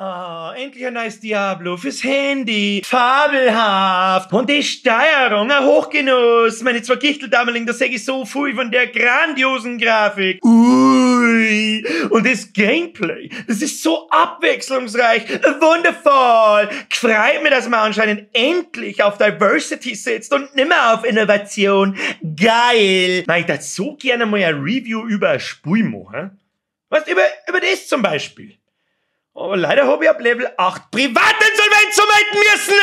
Ah, endlich ein neues Diablo fürs Handy. Fabelhaft. Und die Steuerung, ein Hochgenuss. Meine zwei Gichteldameling, da seh ich so viel von der grandiosen Grafik. Ui. Und das Gameplay, das ist so abwechslungsreich. Wundervoll. Freut mich, dass man anscheinend endlich auf Diversity setzt und nimmer auf Innovation. Geil. Na, ich würd so gerne mal ein Review über ein Spiel machen. Weißt, über das zum Beispiel. Aber leider hab ich ab Level 8 Privatinsolvenz anmelden müssen!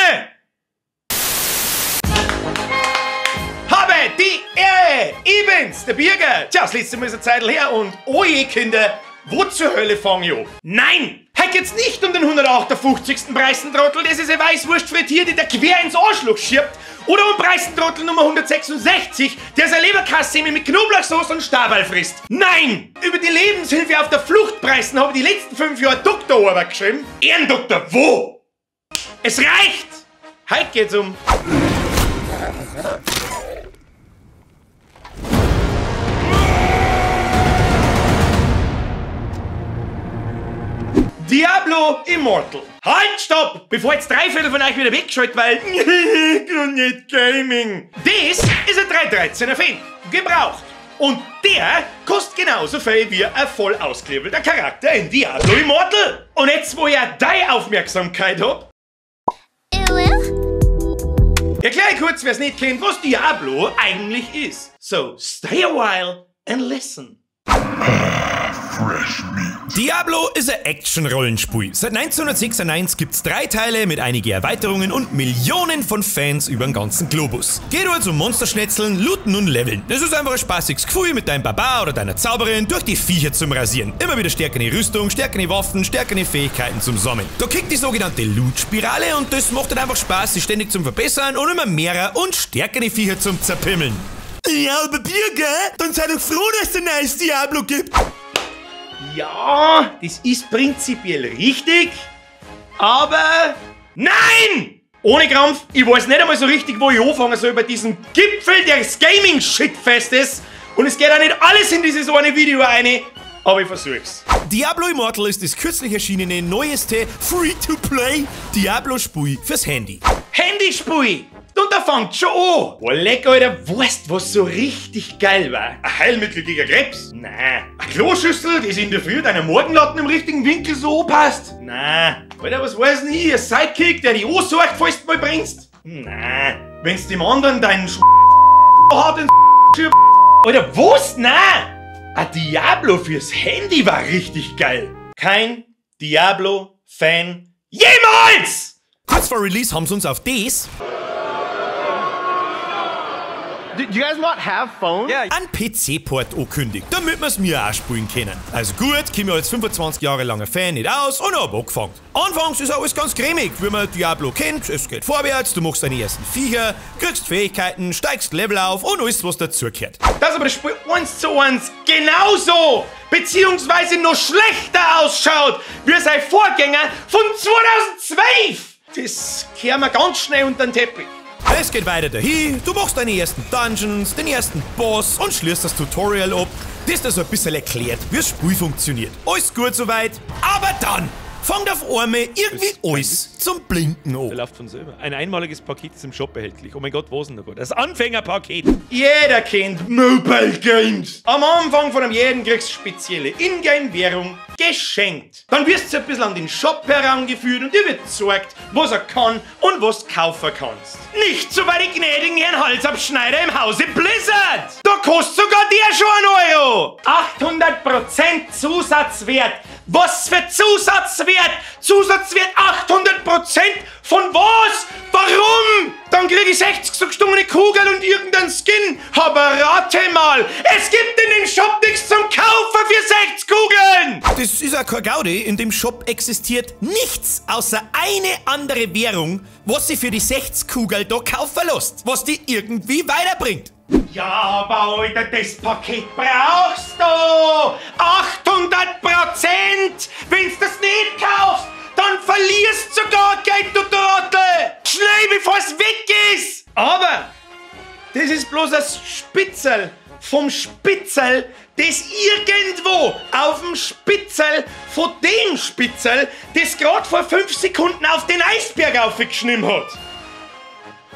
Habe die Ehre! Ich bin's, der Birger! Tja, das letzte Mal ist eine Zeitl her und oje Kinder, wo zur Hölle fang ich an? Nein! Heute geht's nicht um den 158. Preisentrottel, das ist eine Weißwurst frittiert, die der quer ins Arschloch schiebt, oder um Preisentrottel Nummer 166, der seine Leberkassemme mit Knoblauchsoße und Stabal frisst. Nein! Über die Lebenshilfe auf der Fluchtpreisen habe ich die letzten 5 Jahre Doktorarbeit geschrieben. Ehrendoktor, wo? Es reicht! Heute geht's um... Diablo Immortal. Halt, stopp! Bevor jetzt 3/4 von euch wieder wegschaltet, weil nicht Gaming. Das ist ein 313er Fan. Gebraucht. Und der kostet genauso viel wie ein voll ausgelevelter Charakter in Diablo Immortal. Und jetzt, wo ich ja deine Aufmerksamkeit hab, erkläre ich kurz, wer's nicht kennt, was Diablo eigentlich ist. So, stay a while and listen. Fresh meat. Diablo ist ein Action-Rollenspiel. Seit 1996 gibt's 3 Teile mit einigen Erweiterungen und Millionen von Fans über den ganzen Globus. Geht also um Monsterschnetzeln, Looten und Leveln. Das ist einfach ein spaßiges Gefühl, mit deinem Barbar oder deiner Zauberin durch die Viecher zum Rasieren. Immer wieder stärkere Rüstung, stärkere Waffen, stärkere Fähigkeiten zum Sammeln. Da kickt die sogenannte Loot-Spirale und das macht dann einfach Spaß, sich ständig zum Verbessern und immer mehrer und stärkere Viecher zum Zerpimmeln. Ja, aber Birger, dann sei doch froh, dass es ein neues Diablo gibt. Ja, das ist prinzipiell richtig, aber nein! Ohne Krampf, ich weiß nicht einmal so richtig, wo ich anfangen soll bei diesem Gipfel des Gaming-Shitfestes. Und es geht auch nicht alles in dieses eine Video rein, aber ich versuch's. Diablo Immortal ist das kürzlich erschienene neueste Free-to-Play Diablo-Spiel fürs Handy. Handyspiel! Und da fängt schon an. Oh, leck, Alter, weißt, was so richtig geil war? Ein Heilmittel gegen Krebs? Nein. Eine Kloschüssel, die sich in der Früh deiner Morgenlatten im richtigen Winkel so anpasst? Nein. Alter, was weiß denn ich? Ein Sidekick, der die ansorgt, falls du mal bringst? Nein. Wenn's dem anderen deinen Sch hat, den Sch Alter, was? Nein. Ein Diablo fürs Handy war richtig geil. Kein Diablo-Fan jemals! Kurz vor Release haben sie uns auf das Do you guys not have phones? Yeah. Ein PC-Port angekündigt, damit wir's mir auch spielen können. Also gut, komme ich als 25 Jahre langer Fan nicht aus und hab angefangen. Anfangs ist alles ganz cremig, wie man Diablo kennt. Es geht vorwärts, du machst deine ersten Viecher, kriegst Fähigkeiten, steigst Level auf und alles, was dazugehört. Dass aber das Spiel 1:1 genauso, beziehungsweise noch schlechter ausschaut, wie sein Vorgänger von 2012. Das kehren wir ganz schnell unter den Teppich. Es geht weiter dahin, du machst deine ersten Dungeons, den ersten Boss und schließt das Tutorial ab, das dir so ein bisschen erklärt, wie das Spiel funktioniert. Alles gut soweit, aber dann fängt auf einmal irgendwie alles zum Blinken an. Der läuft von selber. Ein einmaliges Paket ist im Shop erhältlich. Oh mein Gott, was denn da gut? Das Anfängerpaket! Jeder kennt Mobile Games! Am Anfang von einem jeden kriegst du spezielle Ingame-Währung geschenkt. Dann wirst du ein bisschen an den Shop herangeführt und dir wird gezeigt, was er kann und was du kaufen kannst. Nicht so bei den gnädigen Herrn Halsabschneider im Hause Blizzard! Da kostet sogar der schon 1 Euro! 800% Zusatzwert! Was für Zusatzwert? Zusatzwert 800% von was? Warum? Dann krieg ich 60 so gestungene Kugeln und irgendeinen Skin. Aber rate mal, es gibt in dem Shop nichts zum Kaufen für 60 Kugeln! Das ist auch kein Gaudi. In dem Shop existiert nichts außer eine andere Währung, was sie für die 60 Kugeln da kaufen lässt, was die irgendwie weiterbringt. Ja, aber Alter, das Paket brauchst du! 800%! Wenn's das nicht kaufst, dann verlierst du sogar Geld, du Trottel! Schnell, bevor's weg ist! Aber das ist bloß das Spitzel vom Spitzel Das irgendwo auf dem Spitzel von dem Spitzel, das grad vor 5 Sekunden auf den Eisberg aufgeschnitten hat.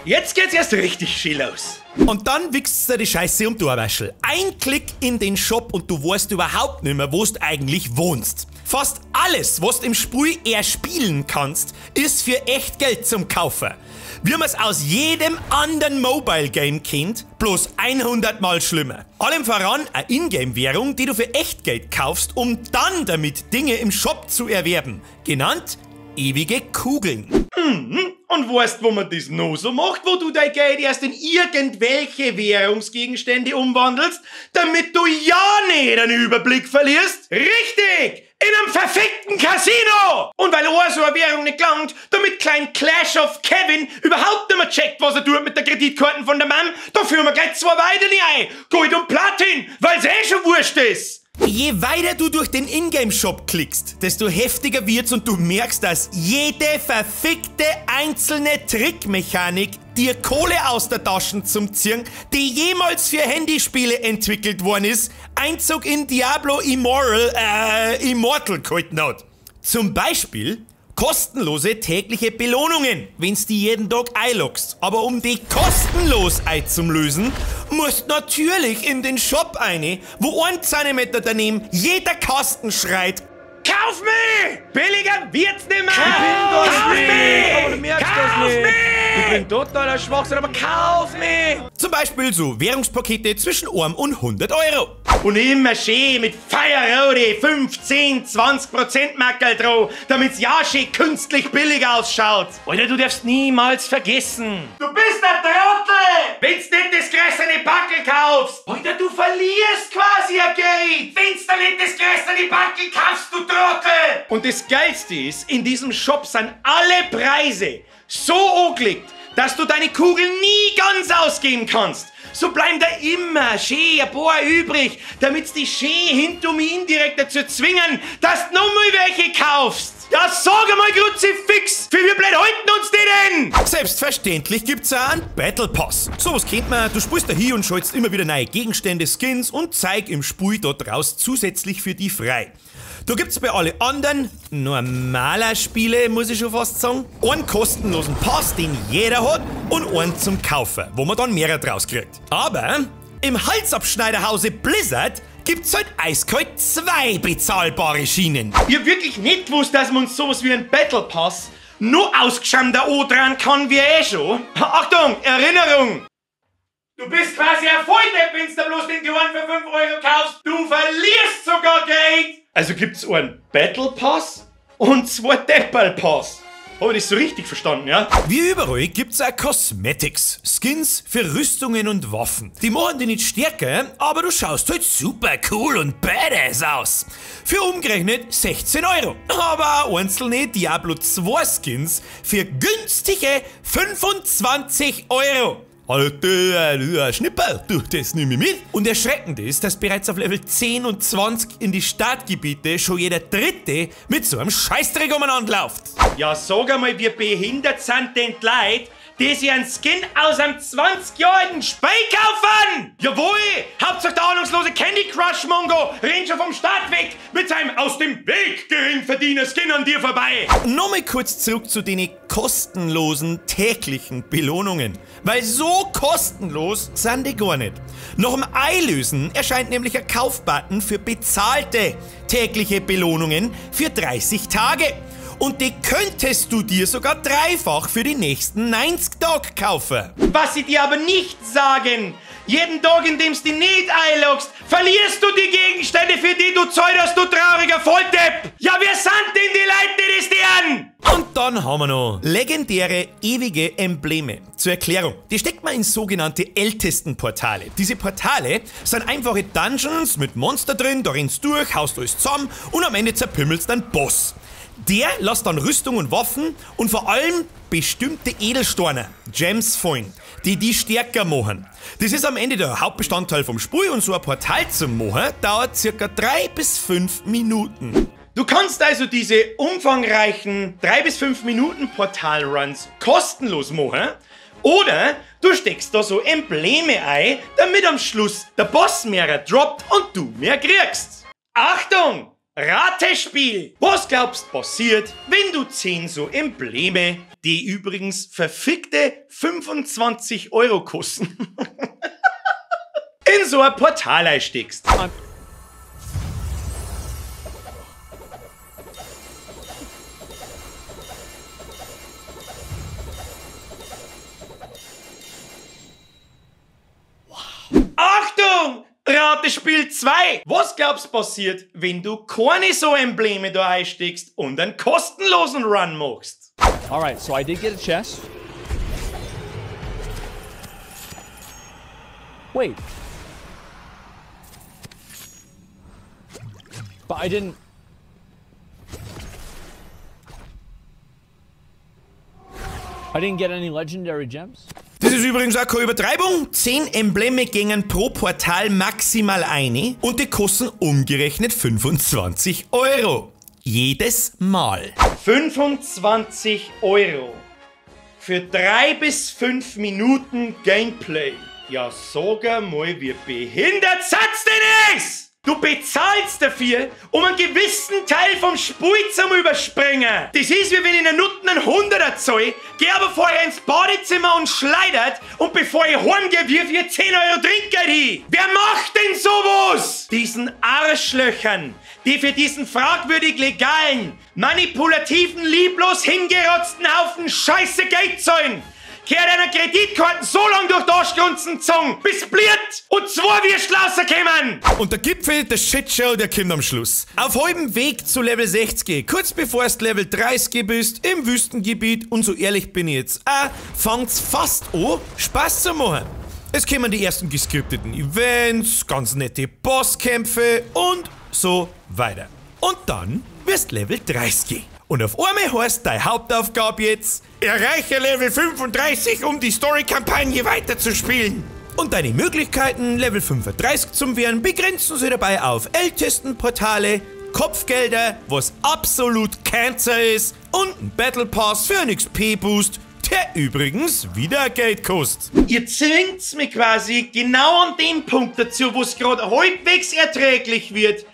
Jetzt geht's erst richtig schön los. Und dann wichst dir die Scheiße um die Ohrwaschel. Ein Klick in den Shop und du weißt überhaupt nicht mehr, wo du eigentlich wohnst. Fast alles, was du im Spiel erspielen kannst, ist für echt Geld zum Kaufen. Wie man's aus jedem anderen Mobile Game kennt, bloß 100 Mal schlimmer. Allem voran eine Ingame-Währung, die du für Echtgeld kaufst, um dann damit Dinge im Shop zu erwerben. Genannt ewige Kugeln. Mhm. Und weißt, wo man das noch so macht, wo du dein Geld erst in irgendwelche Währungsgegenstände umwandelst, damit du ja nicht den Überblick verlierst? Richtig! In einem verfickten Casino! Und weil auch so eine Währung nicht gelangt, damit klein Clash of Kevin überhaupt nicht mehr checkt, was er tut mit der Kreditkarten von der Mom, da führen wir gleich 2 weitere ein. Gold und Platin, weil's eh schon wurscht ist. Je weiter du durch den Ingame-Shop klickst, desto heftiger wird's und du merkst, dass jede verfickte einzelne Trickmechanik dir Kohle aus der Tasche zum Ziehen, die jemals für Handyspiele entwickelt worden ist, Einzug in Diablo Immortal gehalten hat. Zum Beispiel kostenlose tägliche Belohnungen, wenn's die jeden Tag einloggst. Aber um die kostenlos einzulösen, musst natürlich in den Shop eine, wo 1 Zentimeter daneben jeder Kasten schreit: Kauf mich! Billiger wird's nimmer! Kauf mich! Aber du merkst Kauf das nicht! mich! Ich bin totaler Schwachsinn, aber kauf mich! Zum Beispiel so Währungspakete zwischen 1 und 100 Euro. Und immer schön mit Feierrode 15, 20% Mackerl drauf, damit's ja schön künstlich billig ausschaut. Alter, du darfst niemals vergessen. Du bist ein Trottel! Wenn's nicht das größere Packel kaufst! Alter, du verlierst quasi ein Geld! Wenn's da nicht das größere Packel kaufst, du Trottel! Und das Geilste ist, in diesem Shop sind alle Preise so angelegt, dass du deine Kugel nie ganz ausgeben kannst. So bleiben da immer schön ein paar übrig, damit's dich schön hinter mir indirekt dazu zwingen, dass du nochmal welche kaufst. Ja, sag einmal Kruzifix, für wie blöd halten uns die denn? Selbstverständlich gibt's auch einen Battle Pass. Sowas kennt man, du spielst da hier und schaltest immer wieder neue Gegenstände, Skins und Zeug im Spiel dort raus zusätzlich für die frei. Da gibt's bei alle anderen normaler Spiele, muss ich schon fast sagen, einen kostenlosen Pass, den jeder hat, und einen zum Kaufen, wo man dann mehrere draus kriegt. Aber im Halsabschneiderhause Blizzard gibt's halt eiskalt 2 bezahlbare Schienen. Ich hab wirklich nicht gewusst, dass man uns sowas wie einen Battle Pass nur ausgeschämter dran kann wie eh schon. Achtung, Erinnerung! Du bist quasi ein Volldepp, wenn's da bloß den Gewand für 5 Euro kaufst. Du verlierst sogar Geld! Also gibt's einen Battle Pass und 2 Deppel Pass. Hab ich das so richtig verstanden, ja? Wie überall gibt's auch Cosmetics, Skins für Rüstungen und Waffen. Die machen dich nicht stärker, aber du schaust halt super cool und badass aus. Für umgerechnet 16 Euro. Aber auch einzelne Diablo 2 Skins für günstige 25 Euro. Alter, Schnipperl, du, das nehme ich mit. Und erschreckend ist, dass bereits auf Level 10 und 20 in die Startgebiete schon jeder Dritte mit so einem Scheißdreck umeinander läuft. Ja, sag einmal, wie behindert sind denn die Leute, die sich einen Skin aus einem 20 Jahre alten Spiel kaufen? Jawohl! Hauptsache der ahnungslose Candy Crush Mongo rennt schon vom Start weg mit seinem aus dem Weg Geringverdiener Skin an dir vorbei. Nochmal kurz zurück zu den kostenlosen täglichen Belohnungen. Weil so kostenlos sind die gar nicht. Nach dem Einlösen erscheint nämlich ein Kaufbutton für bezahlte tägliche Belohnungen für 30 Tage. Und die könntest du dir sogar dreifach für die nächsten 90 Tage kaufen. Was sie dir aber nicht sagen, jeden Tag, in dem du die nicht einloggst, verlierst du die Gegenstände, für die du zahlst, du trauriger Volldepp! Ja, wer sind denn die Leute, die das dir an? Und dann haben wir noch legendäre, ewige Embleme. Zur Erklärung, die steckt man in sogenannte Ältestenportale. Diese Portale sind einfache Dungeons mit Monster drin, da rennst du durch, haust alles zusammen und am Ende zerpümmelst dann Boss. Der lässt dann Rüstung und Waffen und vor allem bestimmte Edelsteine, Gems fallen, die die stärker machen. Das ist am Ende der Hauptbestandteil vom Spiel und so ein Portal zu machen dauert circa 3 bis 5 Minuten. Du kannst also diese umfangreichen 3 bis 5 Minuten Portal-Runs kostenlos machen Oder du steckst da so Embleme ein, damit am Schluss der Boss mehrer droppt und du mehr kriegst. Achtung! Ratespiel! Was glaubst passiert, wenn du 10 so Embleme, die übrigens verfickte 25 Euro kosten, in so ein Portal einsteckst? Achtung! Ratespiel 2! Was glaubst passiert, wenn du keine so Embleme da einsteckst und einen kostenlosen Run machst? Alright, so I did get a chest. Wait. But I didn't. I didn't get any legendary gems. Das ist übrigens auch keine Übertreibung. 10 Embleme gängen pro Portal maximal eine und die kosten umgerechnet 25 Euro. Jedes Mal. 25 Euro. Für 3 bis 5 Minuten Gameplay. Ja, sag einmal, wie behindert seid's denn ist! Du bezahlst dafür, um einen gewissen Teil vom Spiel zu überspringen. Das ist wie wenn ich einer Nutten einen Hunderter zahle, geh aber vorher ins Badezimmer und schleudert und bevor ich heimgehe, wirf ich 10 Euro Trinkgeld hin. Wer macht denn sowas? Diesen Arschlöchern, die für diesen fragwürdig legalen, manipulativen, lieblos hingerotzten Haufen Scheiße Geld zahlen. Kehrt einer Kreditkarten so lang durch die Arschgrunzen gezogen, bis bliert und zwei Würstel rauskommen. Und der Gipfel der Shitshow, der kommt am Schluss. Auf halbem Weg zu Level 60, kurz bevor du Level 30 bist, im Wüstengebiet, und so ehrlich bin ich jetzt auch, fangt's fast an, Spaß zu machen. Es kommen die ersten geskripteten Events, ganz nette Bosskämpfe und so weiter. Und dann wirst Level 30. Und auf einmal heißt deine Hauptaufgabe jetzt, erreiche Level 35, um die Story-Kampagne weiterzuspielen. Und deine Möglichkeiten, Level 35 zu werden, begrenzen sich dabei auf Ältestenportale, Kopfgelder, was absolut Cancer ist, und ein Battle Pass für einen XP-Boost, der übrigens wieder Geld kostet. Ihr zwingt's mich quasi genau an dem Punkt dazu, wo es gerade halbwegs erträglich wird,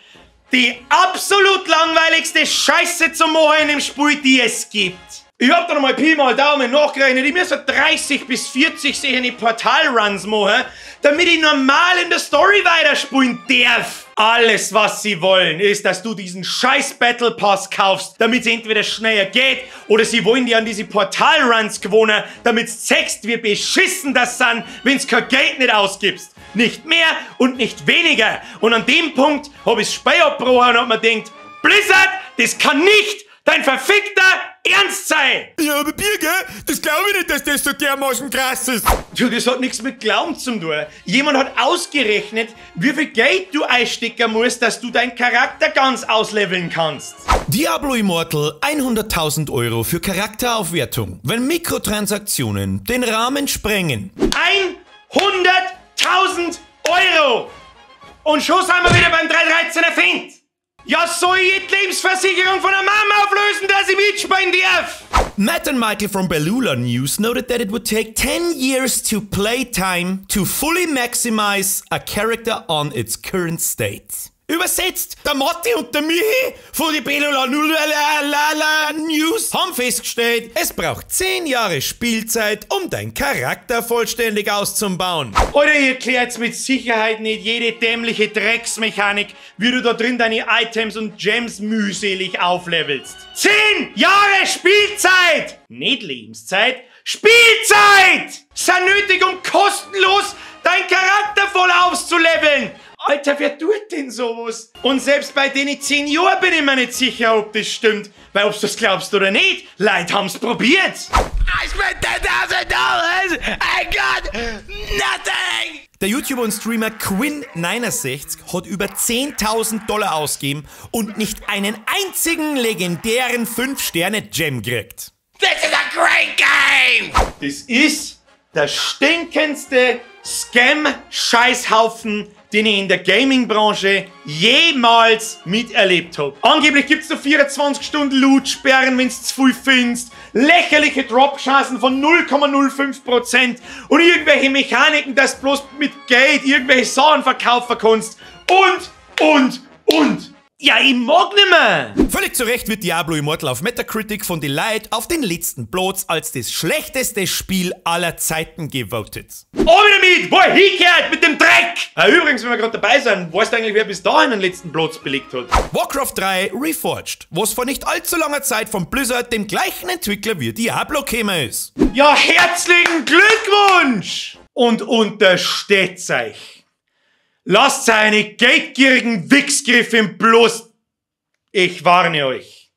die absolut langweiligste Scheiße zu machen im Spiel, die es gibt. Ich hab da nochmal Pi mal Daumen nachgerechnet. Ich muss so 30 bis 40 solche Portal-Runs machen, damit ich normal in der Story weiterspielen darf. Alles, was sie wollen, ist, dass du diesen scheiß Battle Pass kaufst, damit es entweder schneller geht, oder sie wollen dir an diese Portal-Runs gewohnen, damit du zeigst, wie beschissen das sind, wenn's kein Geld nicht ausgibst. Nicht mehr und nicht weniger. Und an dem Punkt hab ich's Spiel abgebrochen und hab mir gedacht, Blizzard, das kann nicht dein verfickter Ernst sein! Ja, aber Birger, das glaube ich nicht, dass das so dermaßen krass ist. Du, das hat nichts mit Glauben zu tun. Jemand hat ausgerechnet, wie viel Geld du einstecken musst, dass du deinen Charakter ganz ausleveln kannst. Diablo Immortal, 100.000 Euro für Charakteraufwertung, wenn Mikrotransaktionen den Rahmen sprengen. 100.000 Euro! Und schon sind wir wieder beim 313er Find! Ja, soll ich die Lebensversicherung von der Mama auflösen, dass ich mitspielen darf? Matt and Michael from Bellula News noted that it would take 10 years to play time to fully maximize a character on its current state. Übersetzt, der Matti und der Michi von die Bellula News haben festgestellt, es braucht 10 Jahre Spielzeit, um deinen Charakter vollständig auszubauen. Oder ihr erklärt mit Sicherheit nicht jede dämliche Drecksmechanik, wie du da drin deine Items und Gems mühselig auflevelst. 10 Jahre Spielzeit! Nicht Lebenszeit, Spielzeit! Sind nötig, um kostenlos deinen Charakter voll aufzuleveln! Alter, wer tut denn sowas? Und selbst bei denen 10 Jahren bin ich mir nicht sicher, ob das stimmt. Weil ob du das glaubst oder nicht, Leute haben's probiert. I spent $10,000, I got nothing! Der YouTuber und Streamer Quinn69 hat über $10.000 ausgegeben und nicht einen einzigen legendären 5-Sterne-Gem gekriegt. This is a great game! Das ist der stinkendste Scam-Scheißhaufen, den ich in der Gaming-Branche jemals miterlebt hab. Angeblich gibt's da 24 Stunden Loot-Sperren, wenn's zu viel findest, lächerliche Drop-Chancen von 0,05% und irgendwelche Mechaniken, dass du bloß mit Geld irgendwelche Sachen verkaufen kannst und. Ja, ich mag nimmer! Völlig zu Recht wird Diablo Immortal auf Metacritic von den Leuten auf den letzten Platz als das schlechteste Spiel aller Zeiten gewotet. Oh, wieder mit! Wo er hingehört mit dem Dreck! Ah, übrigens, wenn wir gerade dabei sind, weißt du eigentlich, wer bis dahin den letzten Platz belegt hat? Warcraft 3 Reforged, was vor nicht allzu langer Zeit von Blizzard, dem gleichen Entwickler wie Diablo, gekommen ist. Ja, herzlichen Glückwunsch! Und untersteht's euch! Lasst seine geldgierigen Wichsgriffe im bloß. Ich warne euch.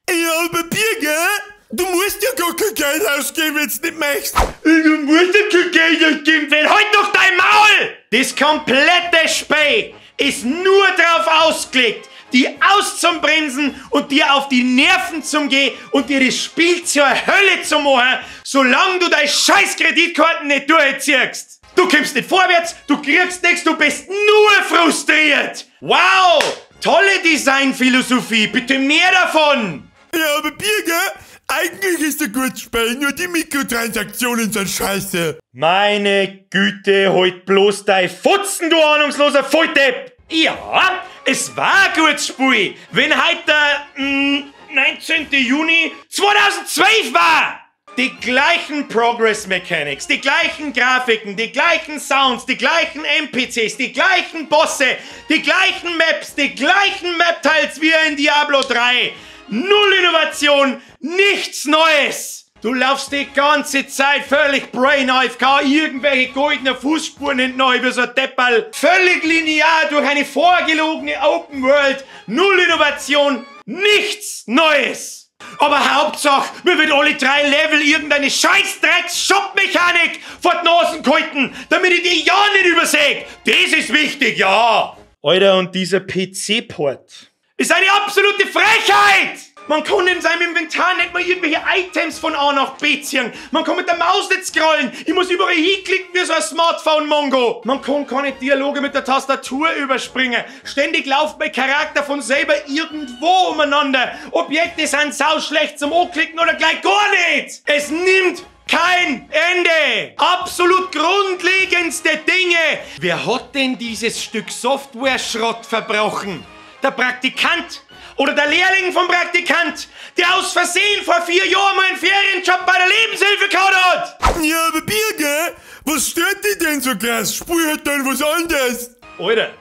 Ja, aber Birger, du musst ja gar kein Geld ausgeben, wenn du nicht möchtest. Du musst ja kein Geld ausgeben, wenn halt doch dein Maul! Das komplette Spiel ist nur drauf ausgelegt, die auszubremsen und dir auf die Nerven zu gehen und dir das Spiel zur Hölle zu machen, solange du deine scheiß Kreditkarten nicht durchziehst. Du kommst nicht vorwärts, du kriegst nichts, du bist nur frustriert. Wow, tolle Designphilosophie, bitte mehr davon. Ja, aber Birger, eigentlich ist ein gutes Spiel, nur die Mikrotransaktionen sind scheiße. Meine Güte, halt bloß dein Futzen, du ahnungsloser Volldepp. Ja, es war ein gutes Spiel, wenn heute der 19. Juni 2012 war. Die gleichen Progress Mechanics, die gleichen Grafiken, die gleichen Sounds, die gleichen NPCs, die gleichen Bosse, die gleichen Maps, die gleichen Map-Tiles wie in Diablo 3. Null Innovation, nichts Neues. Du laufst die ganze Zeit völlig Brain AFK, irgendwelche goldenen Fußspuren hinten neu wie so ein Deppal. Völlig linear durch eine vorgelogene Open World. Null Innovation, nichts Neues. Aber Hauptsache, mir wird alle 3 Level irgendeine Scheißdrecks-Shop-Mechanik vor die Nasen gehalten, damit ich die ja nicht übersehe. Das ist wichtig, ja. Alter, und dieser PC-Port ist eine absolute Frechheit! Man kann in seinem Inventar nicht mal irgendwelche Items von A nach B ziehen. Man kann mit der Maus nicht scrollen. Ich muss überall hinklicken wie so ein Smartphone-Mongo. Man kann keine Dialoge mit der Tastatur überspringen. Ständig läuft mein Charakter von selber irgendwo umeinander. Objekte sind sauschlecht zum Anklicken oder gleich gar nicht. Es nimmt kein Ende. Absolut grundlegendste Dinge. Wer hat denn dieses Stück Software-Schrott verbrochen? Der Praktikant? Oder der Lehrling vom Praktikant, der aus Versehen vor 4 Jahren mal einen Ferienjob bei der Lebenshilfe gehabt hat! Ja, aber Birger, was stört dich denn so krass? Spür halt dann was anderes! Alter,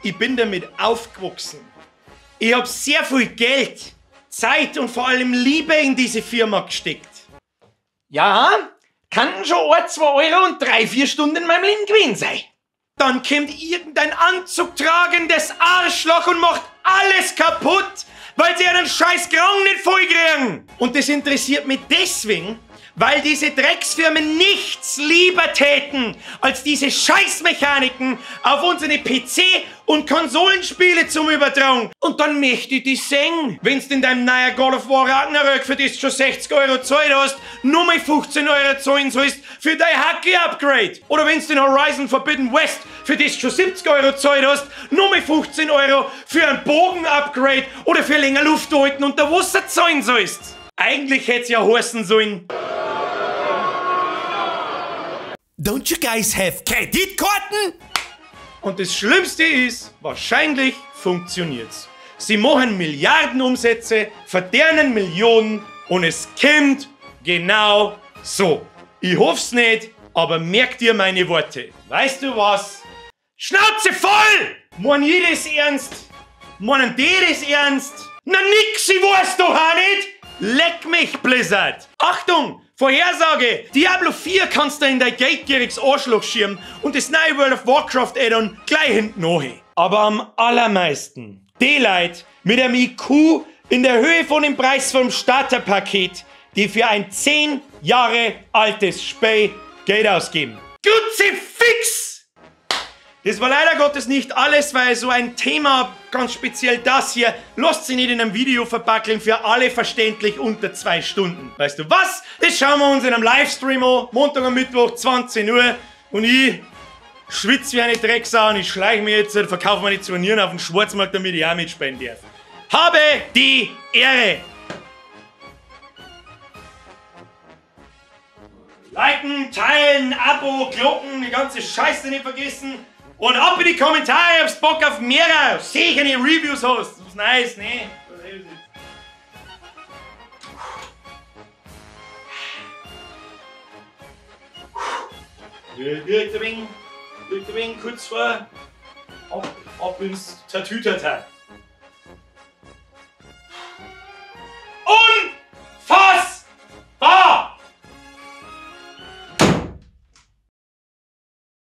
ich bin damit aufgewachsen. Ich hab sehr viel Geld, Zeit und vor allem Liebe in diese Firma gesteckt. Ja, kannten schon 1, 2 Euro und 3, 4 Stunden in meinem Leben gewesen sein. Dann kommt irgendein anzugtragendes Arschloch und macht alles kaputt, weil sie einen scheiß Grang nicht vollkriegen. Und das interessiert mich deswegen, weil diese Drecksfirmen nichts lieber täten, als diese Scheißmechaniken auf unsere PC- und Konsolenspiele zum Übertragen. Und dann möchte ich die sehen. Wenn's in deinem neuen God of War Ragnarök, für das du schon 60 Euro gezahlt hast, nur mal 15 Euro zahlen sollst für dein Hacke-Upgrade. Oder wenn's den Horizon Forbidden West, für das du schon 70 Euro gezahlt hast, nur mal 15 Euro für ein Bogen-Upgrade oder für länger Luft halten unter Wasser zahlen sollst. Eigentlich hätt's ja heißen sollen: Don't you guys have Kreditkarten? Und das Schlimmste ist, wahrscheinlich funktioniert's. Sie machen Milliardenumsätze, verdernen Millionen und es kommt genau so. Ich hoff's nicht, aber merkt dir meine Worte. Weißt du was? Schnauze voll! Meinen ich das ernst? Meinen die das ernst? Na nix, ich weiß doch auch nicht! Leck mich, Blizzard! Achtung! Vorhersage! Diablo 4 kannst du in dein geldgieriges Arschloch schirmen und das neue World of Warcraft Add-on gleich hinten nach. Aber am allermeisten die Leute mit einem IQ in der Höhe von dem Preis vom Starterpaket, die für ein 10 Jahre altes Spiel Geld ausgeben. Kruzifix! Das war leider Gottes nicht alles, weil so ein Thema, ganz speziell das hier, lasst sich nicht in einem Video verpackeln, für alle verständlich unter 2 Stunden. Weißt du was? Das schauen wir uns in einem Livestream an, Montag und Mittwoch, 20 Uhr. Und ich Schwitz wie eine Drecksau und ich schleich mir jetzt und verkaufe meine zwei Nieren auf dem Schwarzmarkt, damit ich auch mitspielen darf. Habe die Ehre! Liken, teilen, Abo, Glocken, die ganze Scheiße nicht vergessen. Und ab in die Kommentare, ob's Bock auf mehrere, sicher Reviews hast. Das ist nice, ne? Wirkt ein wenig kurz vor. Ab ins Tatütata.